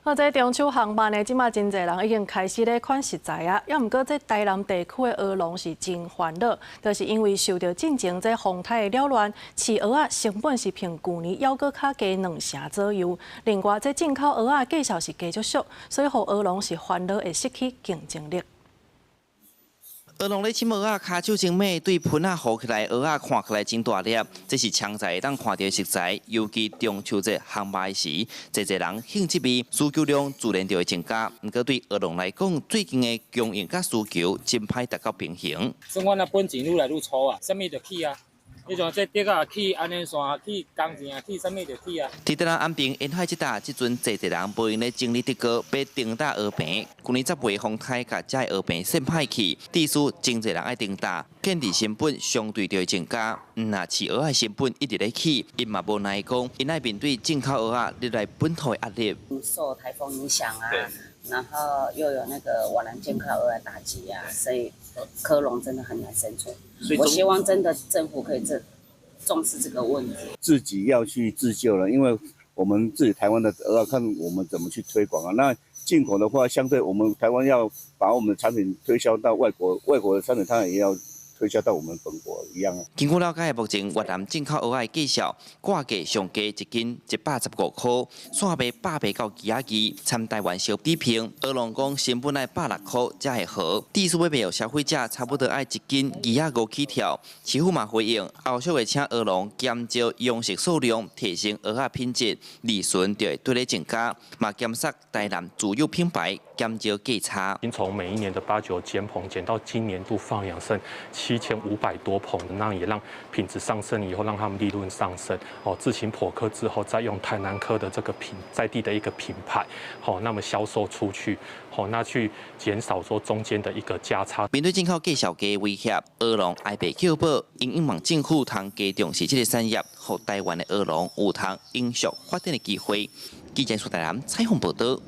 啊，這中秋航班呢，這馬真濟人已經開始咧款食材啊。猶毋過，這台南地區的蚵農是真煩惱，就是因為受著進前這風颱的擾亂，飼蚵仔成本是比舊年猶閣較低兩成左右。另外，這進口蚵仔價數是加足俗，所以予蚵農是煩惱會失去競爭力。蚵農咧飼蚵仔，跤手真猛，對盆仔糊起來，蚵仔看起來真大粒。這是常在會當看著的食材，尤其中秋節烘肉時，濟濟人興這味，需求量自然就會增加。毋過對蚵農來講，最近的供應佮需求真歹達到平衡。算阮啊本錢愈來愈粗啊，啥物就起啊。你像這竹仔起，安尼線起，工錢啊起，啥物就起啊。佇台南安平沿海這搭，這陣濟濟人無閒咧整理竹篙，欲重搭蚵棚。舊年十月風颱共遮蚵棚扇歹去，致使真濟人愛重搭，建置成本相對就會增加。毋若飼蚵仔成本一直咧起，𪜶嘛無奈講，𪜶愛面對進口蚵仔入來本土的壓力。受颱風影響啊，然後又有那個瓦蘭進口蚵仔打擊啊，所以蚵農真的很難生存。我希望真的政府可以重視這個問題。自己要去自救了，因為我們自己台灣的蚵仔，看我們怎麼去推廣啊。那進口的話，相對我們台灣要把我們的產品推銷到外國，外國的產品當然也要推銷到我們本國一樣啊。根據了解，目前越南進口蚵仔的價數，掛價上低一斤115塊，煞賣180到支仔二，參台灣相比平。蚵農講成本愛160塊才會好，至少欲賣予消費者，差不多愛一斤25起跳。市府嘛回應，後續會請蚵農減少養殖數量，提升蚵仔品質，利潤就會對咧增加，嘛減殺台南自有品牌，減少價差。已經從每一年的八九千棚減到今年度放養剩7500多棚，那也讓品質上升以後，讓他們利潤上升。哦，自行剖殼之後，再用台南蚵的這個品在地的一個品牌，好，那麼銷售出去，好，那去減少說中間的一個價差。面對進口價數低威脅，蚵農哀爸叫寶，𪜶望政府通加重視這個產業，予台灣的蚵農有通永續發展的機會。記者蘇台南採訪報道。